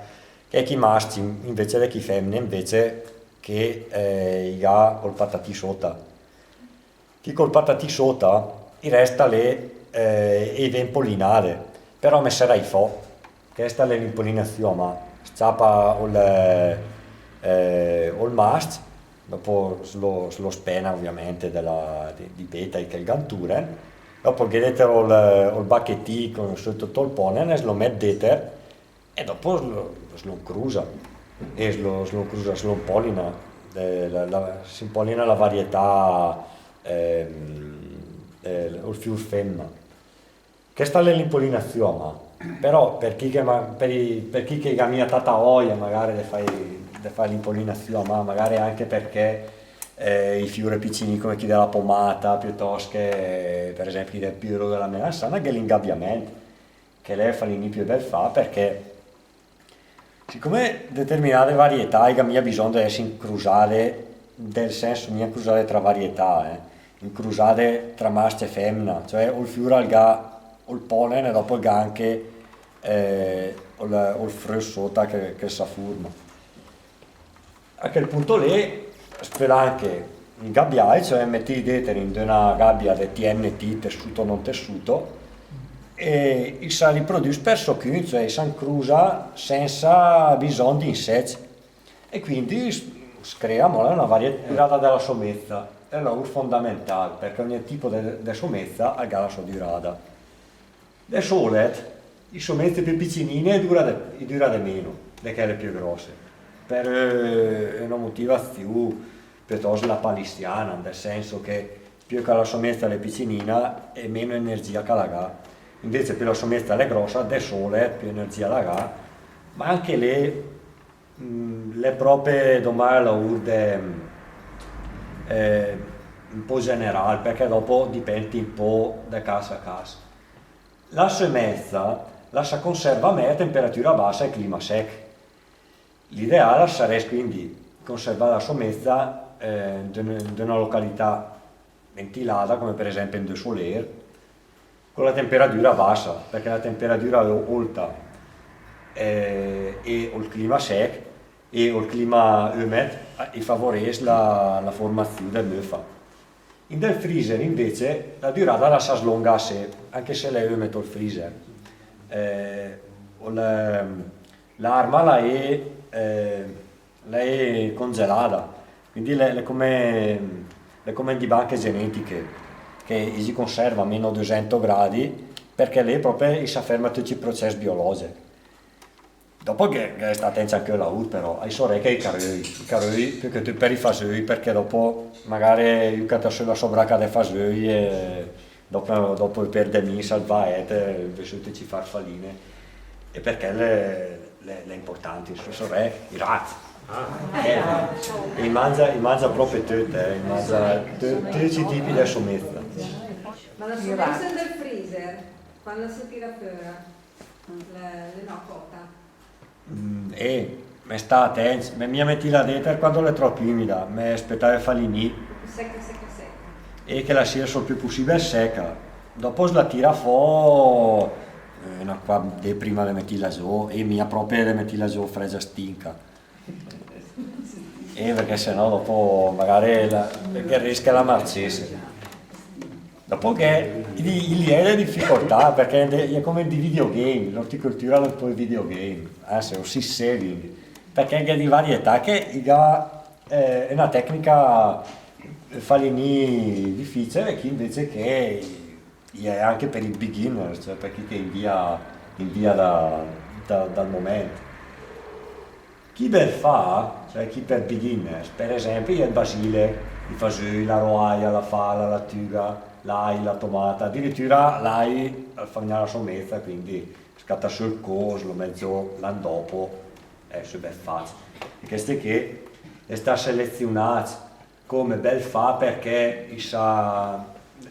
che chi mascc, invece de chi fèmne, invece che, eh, i gh'à ol patatì sota. Chi col patatì sota, I rèsta lé, eh, e i vé impolinade, però me serai fò. Chèsta l'è l'impolinaziù a mà, s-ciapa ol, eh, ol mascc, dopo s-lo, s-lo spèna ovviamente de la, di, di béta i che 'l ga 'nturen, dopo ghe dèter ol, ol bachetì con sö töt ol pòlen, s-lo mèt dèter, e dopo s-lo, s-lo 'ncrusa, e s-lo, s-lo 'ncrusa, s-lo 'mpolina, eh, la, la, s-impolina la varietà, ehm, eh, ol fiur fèmna. Chèsta l'è l'impolinaziù a mà, però per chi che ma-, per i, per chi che ga mia tata òia magare de fà, de fà l'impolinaziù a mà, magare anche perché, eh, i fiur piccinì come chi de la pomata, piötòst che, per esempi, chi del piöro de la melasana, gh'è l'ingabbiamènt, che lé fa gnì piö bèl fà, perché sicome determinade varietà i ga mia bisògn de èss incrusade, del sènso, mia incrusade tra varietà, eh, incrusade tra mascc e fèmna, cioè ol fiur al ga ol pòlen e dopo al ga anche, eh, ol, ol fröt sota che, che sa furma. A chèl punto lé, s-pöl anche ingabbiài, cioè metìl dét in d'öna gabbia de T N T, tessuto non tessuto, e i sa riprodüs per sò cünt, cioè i sa 'ncrusa sènsa bisògn di insècc. E quindi s-, s-crea amò öna varietà de la somèza, e lé l'è fondamental, perché ògne tipo de, de somèza al ga la sò dürada. De sòlet, i somèze piö picinine i düra de, i düra de meno de chèle piö gròsse, per, eh, öna motivaziù piötòst lapalissiana, nel sènso che piö che la somèza l'è picinina e meno energia che la ga. Invece piö la somèza l'è gròssa, de sòlet piö energia la ga, ma anche lé Mm, l'è pròpe domà a laùr de, eh, un pó general, perché dopo dipènd un pó de cas a cas. La somèza la sa conserva mèi a temperatüra bassa e clima sèch. L'ideal al sarès quindi conservà la somèza, eh, in d'öna, in d'öna località ventilada, come per esempi in d'ü solér, con la temperadüra bassa, perché la temperadüra ólta, eh, e ol clima sèch e ol clima ömed, eh, i favorés la, la formaziù de möfa. In del freezer invece la dürada la sa slonga assé, anche se l'è ömed ol freezer. Eh, ol, ehm, l'arma la è, eh, l'è congelada, quindi l'è, l'è come, l'è come di banche genetiche, che i si conserva a meno dösènt gradi, perché lé pròpe i sa ferma töcc i procès biològech. Dopo gh'è, gh'è de stà atèncc anche a laùr, però, ai sò rècc i caröi, i caröi, piö che töt per i fasöi, perché dopo magare i cata sö la sò braca de fasöi e dopo, dopo i pèrdel mins al va a èt, eh, vessöi töcc i farfaline. E perché l'è, l'è, l'è importante, i sò rècc, i racc. Ah. Eh, i mangia, i mangia pròpe töt, eh, i mangia tö-, töcc i tipi de somèza. Ma la somèza del freezer, quand la se tira föra, l'è, l'è nò còta? Mm, eh, me sta atèncc, me mia metìla dét quando l'è tròp ümida, me spetà de fà lignì. Seca, seca, seca. E che la sia ol piö pussìbel seca. Dopo s-la tira fò, eh, öna quach dé prima de metìla zó, e mia pròpe de metìla zó frègia stinca. Eh, perché se nò dopo magare la, perché rischia la marcèse. Dopo gh'è i, i lieve de dificoltà, perché l'è, l'è come di videogame, l'orticoltüra l'è un pó i videogame, anzi, ol seed saving, perché gh'è di varietà che i ga, eh, öna tecnica, eh, fà lignì difìcile, che invece che i è anche per i beginners, cioè per chi che invia, invia da, da, dal momènt. Chi bèl fà, cioè chi per beginners, per esempi, i è ol basilech, i fasöi, la roaia, la fala, la latüga, l'ai, la tomata, adiritüra l'ai al fa gnà la somèza, quindi s-cata sö ol cós, lo mèt zó, l'an dopo, eh, sö bèl fà. E chèste ché, l'è stà seleziunàt come bèl fà perché i sa,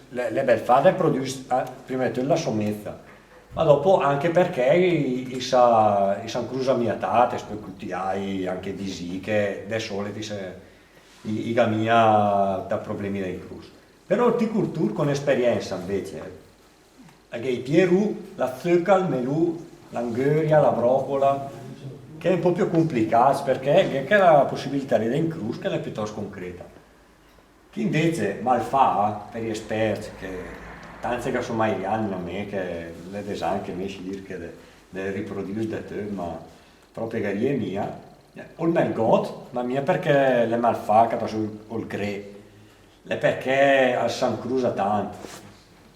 l'è, l'è bèl fà de prodüs, eh, prima de töt la somèza, ma dopo anche perché i, i sa, i sa 'ncrusa mia tat, e s-pöl cultiài anche di sì, che de sòlet i sa, i, i ga mia tat problemi de incrus. Però orticultùr con esperiensa invece, eh, Gh'è i pierù, la zöca, ol melù, l'angöria, la bròcola, che l'è un pó piö complicàt, perché gh'è chèla pussibilità lé de incrus che l'è piötòst concreta. Chi invece, ma 'l fa, per i espèrcc, che Tant che só mai riàt a mé, che l'è des agn che mé i sirche de, de riprodüs de töt, ma pròpe che rie mia. Ol mèlgòt, ma mia perché l'è malfà, che pò só ol gré. L'è perché al s'ancrüsa tant.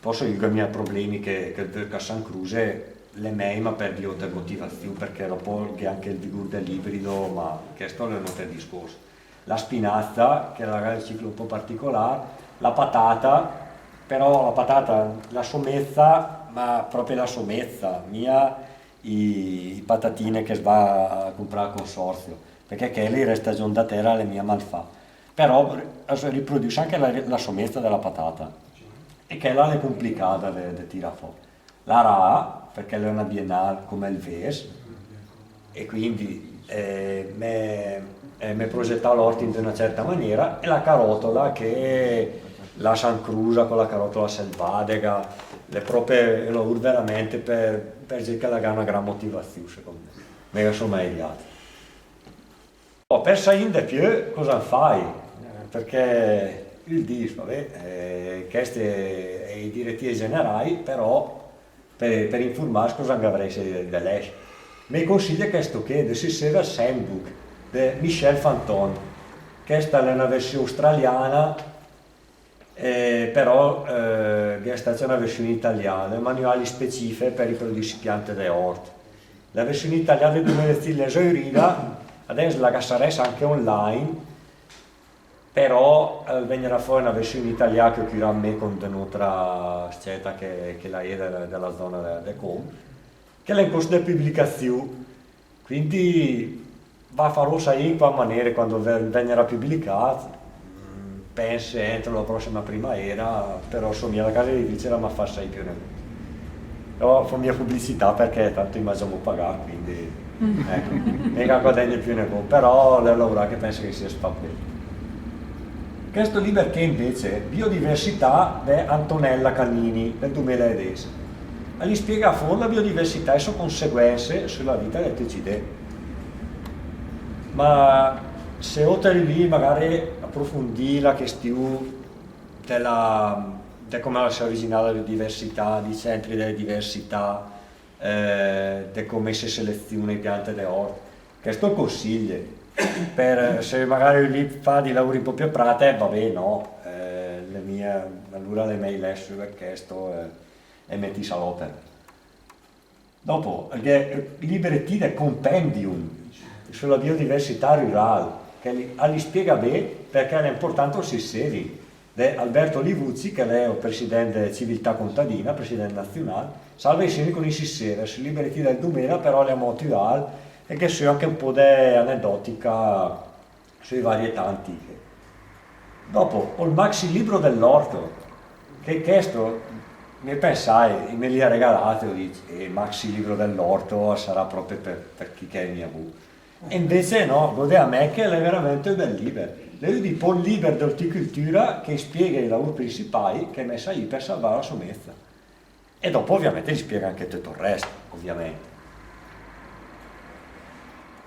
Pò só i gh'à mia problemi che, che ol vör che al s'ancrüse, l'è mèi, ma per di óter motivaziù, perché dòpo gh'è anche ol vigùr de l'ibrido, ma chèsto l'è ün óter discórs. La spinaza, che la gh'à ü ciclo ü pó particolàr, la patata, però la patata, la someza, ma pròpe la someza, mia i, i patatine che s' va a cumprà al consorzio, perché chèle i rèsta giò 'n da tèra, l'è mia malfà. Però al s' riprodüs anche la, la someza de la patata, e chèla l'è cumplicada de, de tirà fò. La raa, perché l'è öna biennal come ol ves, e quindi, eh, m'è, eh, m'è progetà l'òrt in d'öna certa maniera, e la caròtola che la s'ancrüsa co la caròtola selvàdega, l'è pròpe ü laùr veramente per, per gent che la gh'à öna gran motivaziù, secónd mé. Mé che só mai riàt. Pò, per saì 'n de piö, cosa 'n fài? Eh, perché ü 'l dis, va bé, eh, chèste i è i diretive generài, però per, per infurmàs cosa 'n gh'avrèss de lèi. Mé consiglie chèsto ché, The Six Savers Handbook, de Michel Fanton. Chèsta l'è öna versiù australiana, Eh, però, eh, gh'è stacc öna versiù in italià, ü manuàl specifech per riprodüs i piante de òrt. La versiù in italià del dumila e sedici l'è esaurida, adès la gh'è, sarèss anche online, però, eh, vegnarà fò öna versiù in italià che ó curàt mé con d'ön'ótra scèta che, che la è de, de la zòna de, de Com, che l'è in córs de publicaziù. Quindi va faró saì in quach manera quand ve-, vegnarà publicàt, mm, pènse entro la pròssima primaera, però só mia, la casa editria la ma fà saì piö negót. Però fó mia publicità perché tant i m'à giamò pagàt, quindi, ecco, mé che guadègne piö negót, però l'è laurà che pènse che sia stacc bé. Chèsto lìber ché invece, Biodiversità de Antonella Cannini, del dumila e dés, al ispiega a fónd la biodiversità e sò conseguènse sö la vita de töcc i dé. Ma se óter lé magare aprofondì la chestiù de la, de come la s'è originada la biodiversità, di centri de diversità, eh, de come se seleziuna i piante de òrt. Chèsto consiglie. Per, se magare lé fà di laùr ü pó piö pràtech, va bé, no? Eh, l'è mia, alura l'è mèi lès sö chèsto, eh, e metìs a l'òpera. Dòpo, gh'è, eh, lìber ché de Compendium sö la biodiversità ruràl, che al ispiega bé perché l'è importante ol Six Saving, de Alberto Livuzzi, che l'è ol presidènt de Civiltà Contadina, presidènt naziunàl, salva i semi con i Six Savers, lìber ché del dumila, però l'è amò atüàl, e gh'è sö anche ü pó de anedòtica söi varietà antiche. Dòpo, ol Maxi Libro dell'Orto, che chèsto, mé pensài, i me l'ìa regalàt, e ó dicc, eh, Maxi Libro dell'Orto, sarà pròpe per, per chi che l'è mia bu. E invece no, gode a mé che l'è veramente ü bèl lìber. L'è ü di pó lìber d'orticultura che ispiega i laùr prinsipài che i è mès lé per salvà la someza. E dòpo, ovviamente, i ispiega anche töt ol rèst, ovviamente.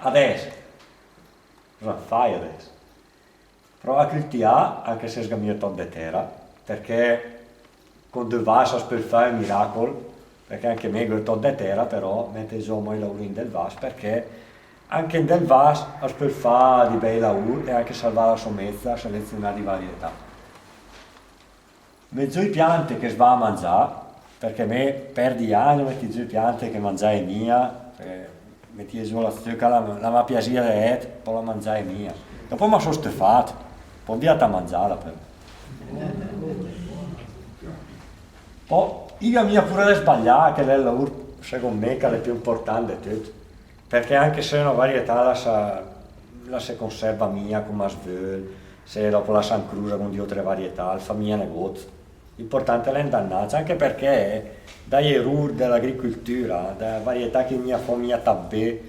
Adès, cosa 'n fài adès? Pröa a cultià, anche se s' gh'à mia ü tòch de tèra, perché con d'ü vas as pöl fà ü miràcol, perché anche mé gh'ó ü tòch de tèra, però mèt giò amò i laùr in del vas, perché anche in del vas as pöl fà di bèi laùr e anche salvà la someza, seleziunà di varietà. Mèt giò i piante che s' va a mangià, perché mé per di agn mète giò i piante che mangiàe mia, perché metìe giò la zöca, la, la ma piasìa de èd, pò la mangiàe mia. Dòpo ma só stufàt, pò 'n vìa a mangiàla, però. Pò, i gh'à mia pura de sbaglià, che l'è ol laùr, secónd mé, che l'è piö important de töt. Perché anche se öna varietà la sa, la se conserva mia come as völ, se dòpo la s'incrösa con di ótre varietà, al fa mia negót. L'importante l'è 'ndà inàcc, anche perché dai erùr de l'agricultüra, da varietà che i gna fò mia tat bé,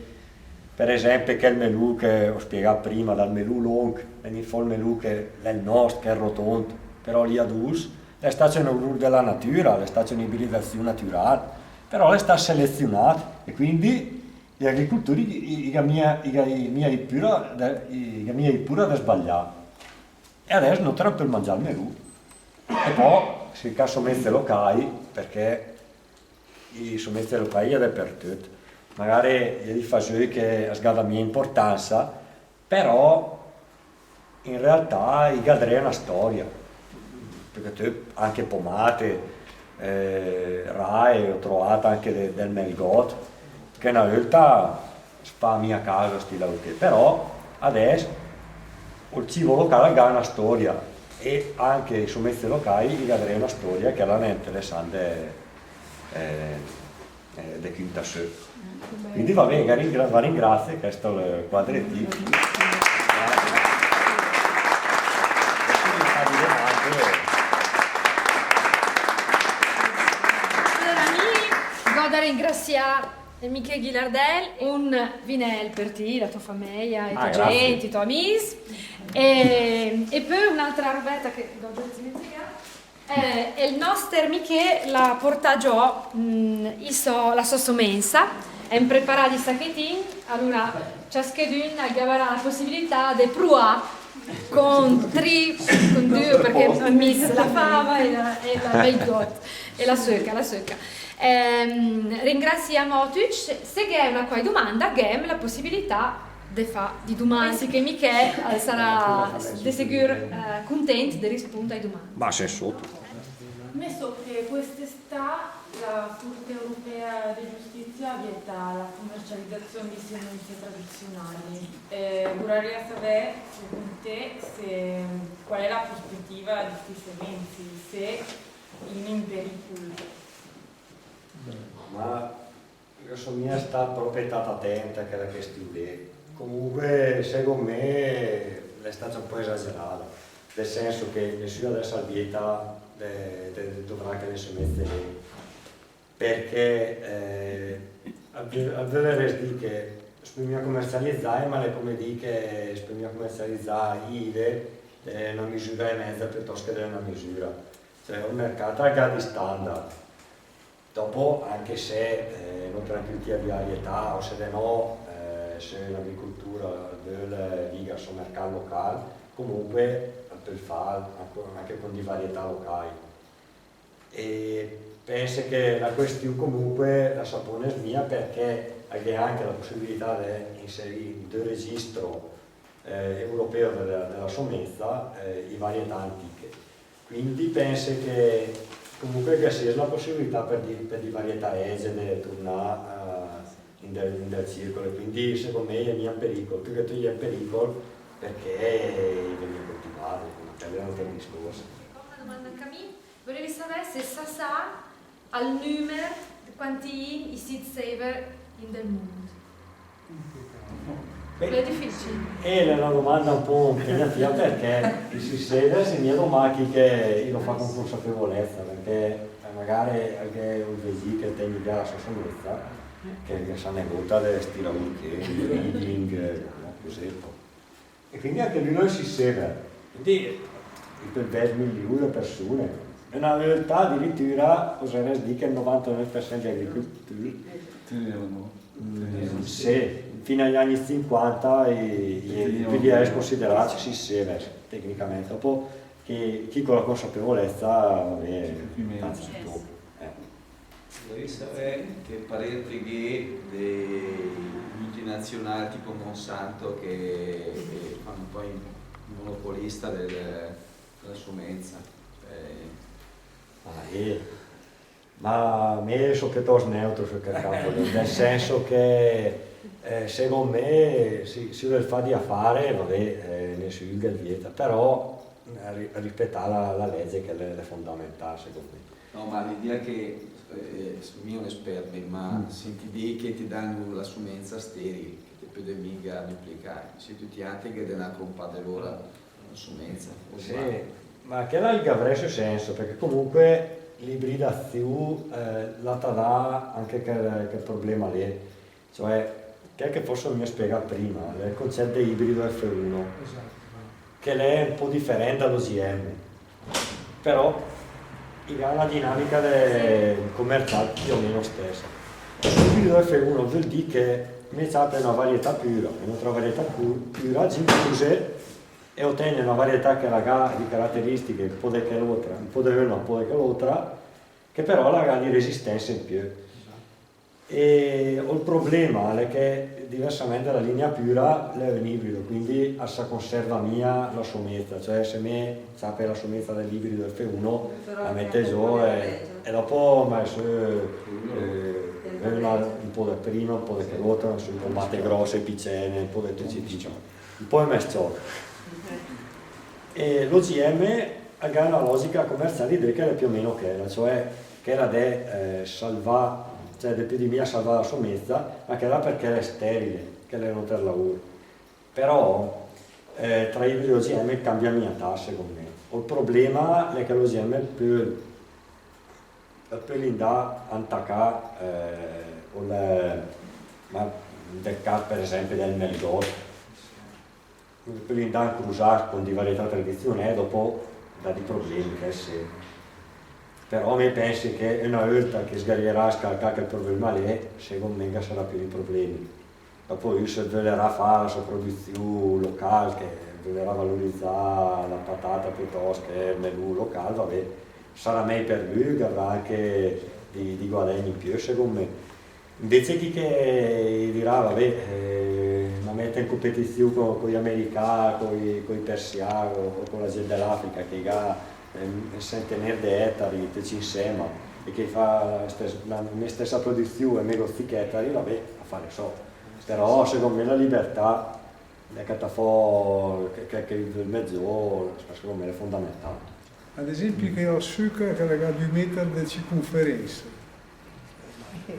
per esèmpe, chèl melù che ó spiegàt prima, dal melù lóngh, vègn fò ol melù che l'è ol nòst, che l'è rotónd, però l'ìa dulz, l'è stacc ün erùr de la natüra, l'è stacc ön'ibridaziù natüral, però l'è stacc seleziunàt, e quindi i agricultüri i, i, i gh'à mia, i gh'à mia pura de, i gh'à mia pura de sbaglià. E adès nóter am pöl mangià ol melù. E pò, Sircà somenze locai, perché i somenze locai i è depertöt. Magare i è di fasöi che a s gh'à mia importansa, però in realtà i gh'à dré a na storia, perché te, anche Pomate, eh, Rae, ó troàt anche de, del Melgot, che na ólta s fàa mia caso a sti laùr ché, però adès ol cibo locale al gh'à na storia e anche i somenze locai i gh'à dré na storia che la l'è interessante, eh, eh, de cüntà sö. Quindi va ben, va ringra-, va ringrazi, questo è il quadrettino. Alura, mi gh'ó da ringrazià el Michè Ghilardel, un vinèl per ti, la tò fameja, i tò gent, i tò amis. E, e pö un'altra robetta che gh'ó giöst dimentegàt. Eh, el nòster Michè l'à portàt giò, mm, i sò, la sò somensa, em preparàt i sachetin, alura ciaschedün al gavarà la pussibilità de pruà con tri, con dü, perché a mi la fava e la, e la Melgot, e la söca, la söca. Ehm, ringraziàm a tücc, se gh'è una quai dumanda, gh'èm la pussibilità de fà di dumande. Pensi che Michè, eh, sarà de segür, eh, cuntent de rispund ai dumande. Ma se sot. Me só che quest'està la Corte Europea de Giustizia ha vietà la comercializzazione di semenze tradizionali. Eh, vuraria savè, secund te, se, qual è la prospettiva di sti semenzi, se in, in pericul. Ma Io so mia stat propi tat atent a chela questiù lé. Comunque, second me, l'è stat un po' esagerada, nel senso che nesü adess al vieta de, de, de dovrà chele semenze lé, perché, eh, al vö-, al völeress dì che s' pö mia comercializà, ma l'è come dì che s' pö mia comercializà i ive de una misüra e meza piötòst che de una misüra. Cioè, ol mercat al gh'ha di standard. Dopo, anche se, eh, no tran tücc i varietà, o se de no, eh, se l'agricultur al völ, eh, viga sul mercat local, comunque al pöl fà anche, anche con di varietà locai. E pense che la questiù comunque la sa poness mia, perché al gh'è anche la pussibilità de inserì in dö registro, eh, europeo de la, de la somenza, eh, i varietà antiche. Quindi pense che comunque ghe sia la pussibilità per di, per di varietà egie de turnà, eh, in del, in del circolo, e quindi second me i è mia in pericol, piö che töi i è in pericol perché i vegn coltivade, ma quel l'è un altr discors. Una domanda anca mi, vurevi savè se sa sa al nümer de quanti i è i seed saver in del mund. Beh, l'è difficil. Eh, l'è una domanda un po' impegnativa perché i seed saver i è mia domà chi che i lo fa con consapevolezza, perché, eh, magare anche un vecì che tegn via la so somenza, che, che sa negota de sti laur che, breeding, eh, no, così, po. E quindi anche lü l'è un seed saver. Quindi i pöl vess miliun de persune. E una volta adiritura oseress dì che el novantanöv per sent di agricultur, mm, sì, fin ai agn sinquanta i, i, i pödess ess considerà seed saver, tecnicament. Dopo chi, chi co la consapevolezza, va ben, anzi, dopo, eh. Vöri savè che parer te gh'è dei multinazional tipo Monsanto che, che fan un po' i monopolista del, dela sumenza. Eh. Ma, eh, ma me so piötòst neutro su chel campo lé, nel senso che, eh, second me, se, se i völ fà di afare, va ben, eh, nissü i ghe vieta, però, eh, ri-, rispetà la, la legia che l'è, l'è fondamentale, second me. No, ma l'idea che, eh, mi non esperto, ma sentì dì che te dan la sumenza steril, che te pödet miga duplicà. Se tücc i antra che te dan la crompa de lur la sumenza, o sbaglio? Sì, ma chela la gh'avress sens, perché comunque l'ibridaziù, eh, la ta dà anche chel, chel problema lé. Cioè, chel che forse no gh'ó mia spiegat prima, l'è el concett de ibrido F uno, che l'è un po' diferent da l'O G M, però i gh'ha una dinamica de commercial più o meno stessa. L'ibrido F uno völ dì che me ciape una varietà püra e un'otra varietà pu-, püra, gh'infuse e otégne öna varietà che la gh'à di carateristiche un pó de chèl'ótra, un pó de öna, un pó de chèl'ótra, che però la gh'à di resistènsa in piö. E ol problema l'è che, diversamènt da la linea püra, l'è ön ibrido, quindi al sa conserva mia la soméza, cioè se mé ciape la soméza de l'ibrido F uno, la mète zó e, e dòpo, ma, eh, öna, un pó de prima, un pó de chèl'ótra, insoma, un pó de mate gròse, picène, un pó de tüt i tipi. Un pó de mès ciòch. E l'O G M al gh'à öna lògica comerciale, dirìa che l'è piö o meno chèla, cioè chèla de, eh, salvà, cioè de pödì mia salvà la soméza, ma chèla perchè l'è stèrile, chèl l'è ün óter laùr. Però, eh, tra ibridi e O G M cambia mia tat, segónd mé. Ol problema l'è che l'O G M pöl Pöl indà a intacà, eh, ol, ma, del cas, per esèmpi, del melgòt. Pöl indà a incrusàs con di varietà tradizionèi, dòpo dà di problemi, chèl sé. Però mé pènse che öna ólta che s'gh'ariverà a scalcà chèl problema lé, segónd mé ghe sarà piö di problemi. Dòpo ü se 'l völerà fà la sò produziù locàl, che 'l völerà valorizà la patata piötòst che ol melù locàl, va bé, sarà mèi per lü, 'l gh'avrà anche di, di guadègn in piö, segónd mé. Invece chi che dirà, va bé, eh, ma mète in competiziù co, coi americà, coi, coi persià o, o co la gent de l'Africa, che i gh'à, eh, ü sentenér de ètari, tücc insèma, e che i fa la stes-, la mé stèssa produziù e mé gh'ó sich ètari, va bé, afare sò. Però, segónd mé, la libertà de catà fò che, che, che i völ mèt zó, segónd mé, l'è fondamentàl. Ad esèmpi, che gh'ó ol sücher che al gh'à dü méter de circunferensa.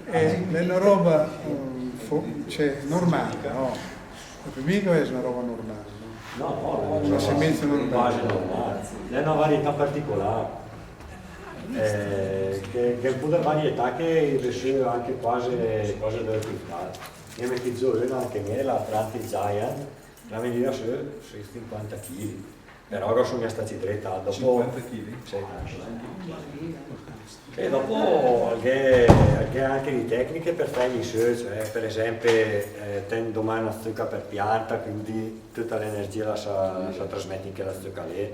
E l'è öna ròba, mm, fo-, cioè, normàl, no? Per mi che l'è öna ròba normàl, no? No, no, l'è öna semensa normàl. Quasi normàl. L'è öna varietà particolàr. Eh, che, che gh'è ü pó de varietà che i ricèv anche quasi, quasi del quintal. Mé mète zó öna anche mé, la Atlantic Giant, la vegnìa sö sü sinquanta chili. Però gh'ó mia stacc dré, dòpo. Sinquanta chili? Sì. E dòpo gh'è, gh'è anche di tecniche per fà i sö, cioè, per esèmpi, eh, tègn domà öna zöca per pianta, quindi töta l'energia la sa, la sa trasmèt in chèla zöca lé.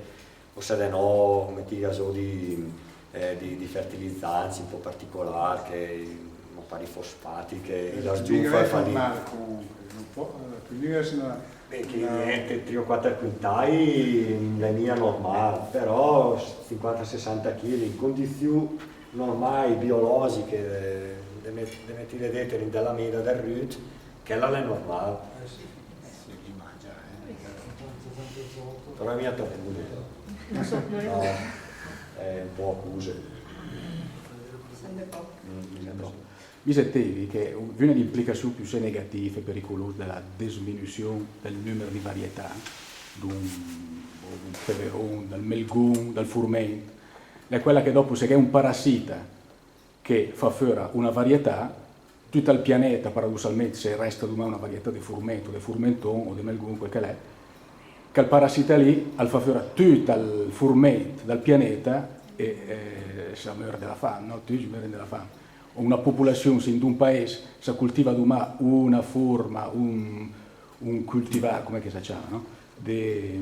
O se de nò, mèt zó di, eh, di, di fertilizàncc ü pó particolàr, che, magari fosfàcc, che la sgiunfa e fa lì. Normàl, comunque, no pò, eh, per mi l'è öna, eh, che öna niènt, trì o quàter quintai, l'è mia normàl, però sinquanta sessanta chili, in condiziù normài, biològiche, de, de mèt-, de mèt i dét in de la mèda del rüt, chèla l'è normàl. Eh, sì. Sì, i mangia, eh. Però mia tabù, eh. No, l'è ü pó cusì. Mm, sènte ü pó. Mi sentevi che un-, una di i implicassiù püssé negatìv e pericolùs de la desminussiù del nùmer di varietà, d'un, d'un peveron, del melgon, del furmènt, l'è quèla che dòpo se gh'è un parassita che fa föra una varietà, tüt ol pianeta, paradossalmènt, se rèsta domà una varietà de furmènt, o de furmenton, o de melgon, quel che l'è, chèl parassita lì al fa föra tüt ol furmènt del pianeta e, eh, se möre de la fam, no? Tücc i mören de la fam. Una populassiù, se in d'un paès se cultiva domà una forma, un, un cultivàr, come che se ciama, no? De,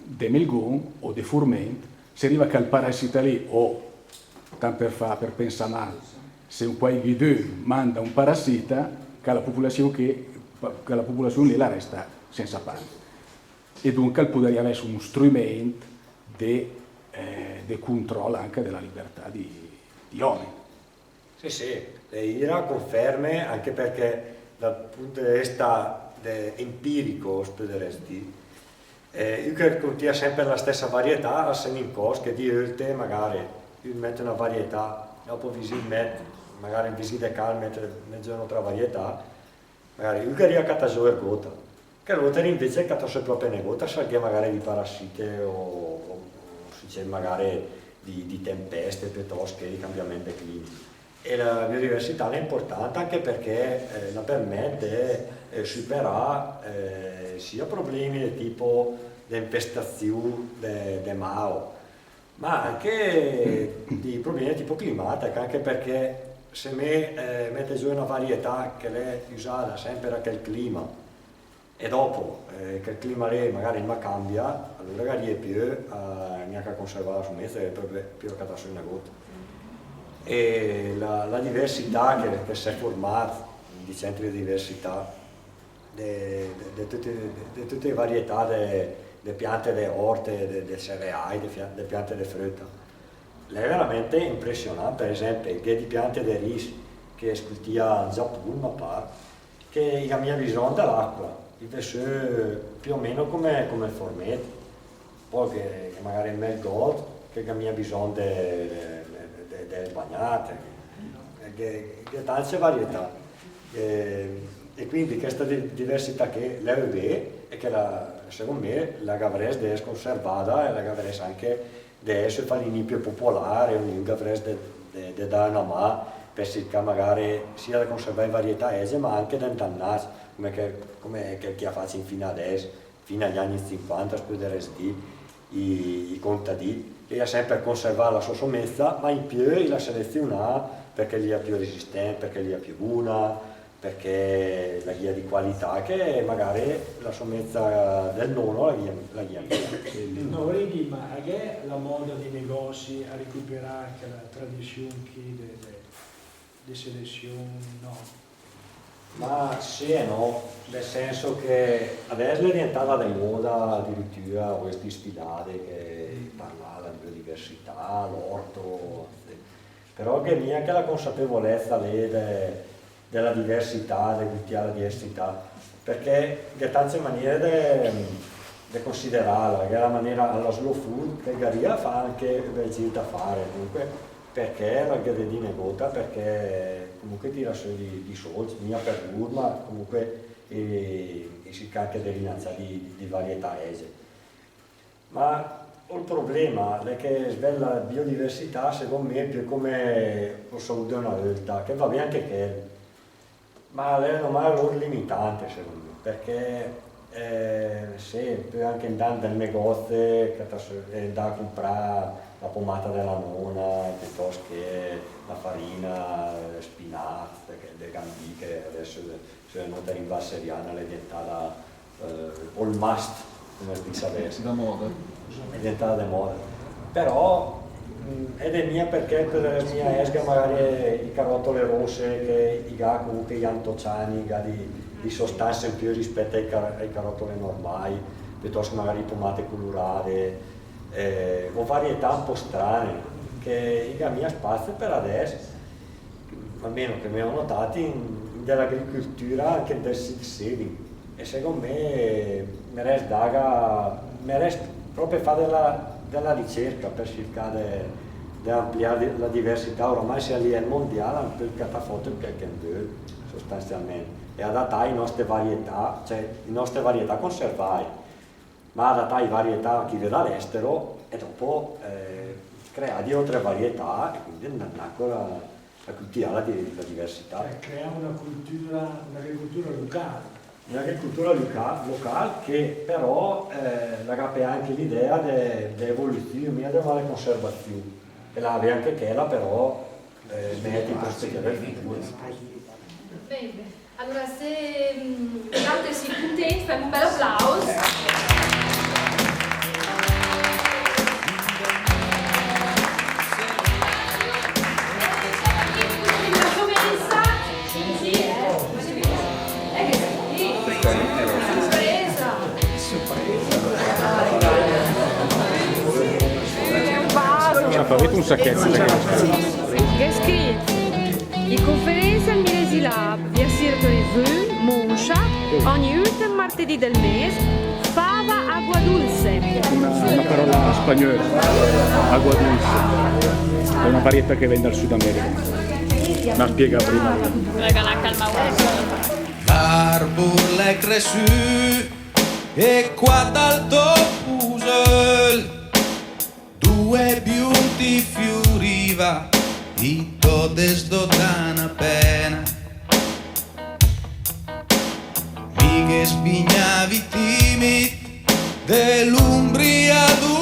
de melgon o de furmènt, se riva chèl parassita lì, o, tant per fà, per pensà mal, se un quaidün manda un parassita, chèla populassiù che, chèla populassiù lì la rèsta sensa pan. E dunca al podarìa vèss un strümènt de, eh, de contròl anca de la libertà di, di òmen. Sì, sì, l'è ira conferme, anche perché dal punto de vista de, empirico, se pöderèss dì, eh, ü che contìa sèmper la stèssa varietà, al se n'acòrz che di ölte magare ü mèt una varietà, dòpo ü visin mèt, magare ü visin de cà al mèt, mèt zó ön'ótra varietà, magare ü che rìa a catà zó ergóta, che l'óter invece al cata zó pròpe negóta, se al gh'è magare di parassite o, o, o sücéd magare di, di tempeste, piötòst che di cambiamènt de clima. E la biodiversità l'è importanta anche perché, eh, la permèt de, eh, superà, eh, sia problemi de tipo de infestassiù de, de mao, ma anche di problemi de tipo climàtech, anche perché se mé, eh, mète zó una varietà che l'è üsada sèmper a chèl clima, E dopo, eh, che el clima lé magari el ma cambia, alura gh'avrìe piö a, gnanca a conservà la somesa, che pròpe piö a catà sö negót. E la, la diversità che, che s'è formàt, di centri de diversità, de, de, de töte, de, de töte le varietà de, de piante de orte, de, de cereai, de fia-, de piante de fröta. L'è veramente impressionant, per esèmpe, gh'è di piante de ris che se cultiva in Giapun, ma par, che i gh'à mia bisògn de l'acqua, i vé sö piö o meno come, come el formét. Pò gh'è, gh'è magari el marigold che gh'à mia bisògn de, de, de, de bagnàt, gh'è, gh'è tance varietà. E, e quindi chèsta di-, diversità ché l'è ü bé, e che la, segónd mé, la gh'avrès de ès conservada e la gh'avrès anche de ès ü falì piö popolare, ognün gh'avrès de, de, de dà öna mà per sircà magare sia de conservà i varietà ège, ma anche de 'ndà 'nnacc, come che, come che, che i à facc fin adès, fin agli anni cinquanta, se pöderès dì, i, i contadì, che i à sèmper conservà la sò somesa, ma in piö i l'à selezionà perché l'ìa piö resistènt, perché l'ìa piö buna, perché la gh'ìa di qualità che magare la somesa del nono la gh'ìa, la gh'ìa mia. No, Righi, ma gh'è la moda di negòzi a recuperà chèla tradisiù ché de, de, de selezion, no? Ma sé e no, nel senso che adès l'è dientada de moda adiritura quèste sfilade che parla de biodiversità, l'orto, però gh'è mia chèla consapevolezza lé de, de la diversità, de cultivà la diversità, perché gh'è tance maniere de, de consideràla, gh'è la maniera a la slow food che gh'avrìa de fà anche ü bel gir d'afare, comunque, perché la gh'è de dì negót, perché comunque tira sö di, di sólcc, mia per lur, ma comunque, eh, i sirca anche de rilancià di, di varietà ège. Ma ol problema l'è che s'vèd la biodiversità, segónd mé, piö come ol salut de öna ólta, che va bé anche chèl, ma l'è öna mà limitant, segónd mé, perché, eh, sé, pö anche 'ndà 'n del negòz, che ta s-, e 'ndà a cumprà la pomata de la nona, piötòst che la farina, eh, spinàs, de, de gambì, che adès sö, sö la nota rinvalseriana l'è dientada, eh, ol must, come se dis adès. De moda. L'è dientada de moda. Però, mm, e de mia perché pöderès mia èsga magare i caròtole rósse che i gh'à comunque i antociani, i gh'à di, di sostanse in piö rispèt ai car-, ai caròtole normài, piötòst che magare i pomate culurade, eh, o varietà ü pó strane, che i gh'à mia spazi per adès, almeno che mé ó notàt, in, in de l'agricultura, anche in del seed saving. E segónd mé, me rès daga, me rès pròpe fà de la, de la ricerca per sircà de, de amplià di-, la diversità. Oramai se a livèl mondial an pöl catà fò chèl che an völ, sostansialment, e adatà i nòste varietà, cioè i nòste varietà conservài, ma adatà i varietà che i vé da l'estero e dopo, eh, creà di ótre varietà e quindi 'ndà, 'ndà ancora a cultivà la di-, la diversità. Cioè, creare una cultura, un'agricoltura locale. Un'agricultura luca-, locale che però, eh, la gh'à pö anche l'idea de, de evoluziù, mia de mala conservaziù, che la gh'à anche chèla, però, eh, mèt in prospettiva el futuro. Bene. Alura, se, mm, i àutri sì cuntènt, fèm un bèl aplaus. Ci avete un sacchetto? Gh'è scrit: i conferenze al Milesi Lab, via Sir Torisù, Monscia, ogni ültim martedì del mes, fava agua dulce. Una, una parola spagnola, agua dulce. È una varietà che vien dal Sud America. L'ha spiegato prima. L'arbur l'è cressü e quat al tò pusel. Due biunti fiuriva, i tò de sdotà na pena. Mi che spignavi timid de l'umbria d'un